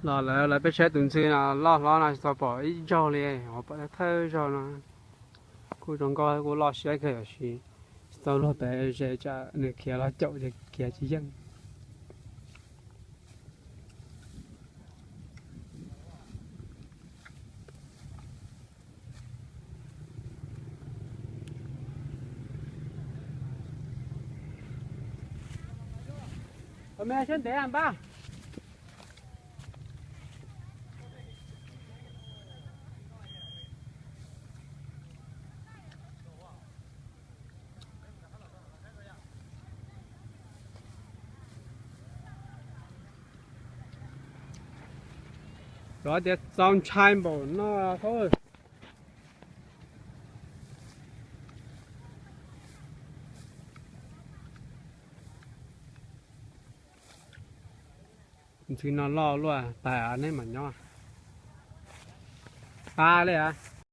Los lawv, lawv peb saib tus ntxhw no loj hlob no tsis tau pom ib zaug li, ho pom thawj zaug no. Kuj zoo nkauj kuj loj siab kawg, tiam sis tsis tau luag pem ze tsam nws khiav los caum ces khiav tsis yeej. Siab ntev npab. Lov tias txaus ntshai npaum no. Ntxhw no loj luaj tas neb mam nyob. Qab li a.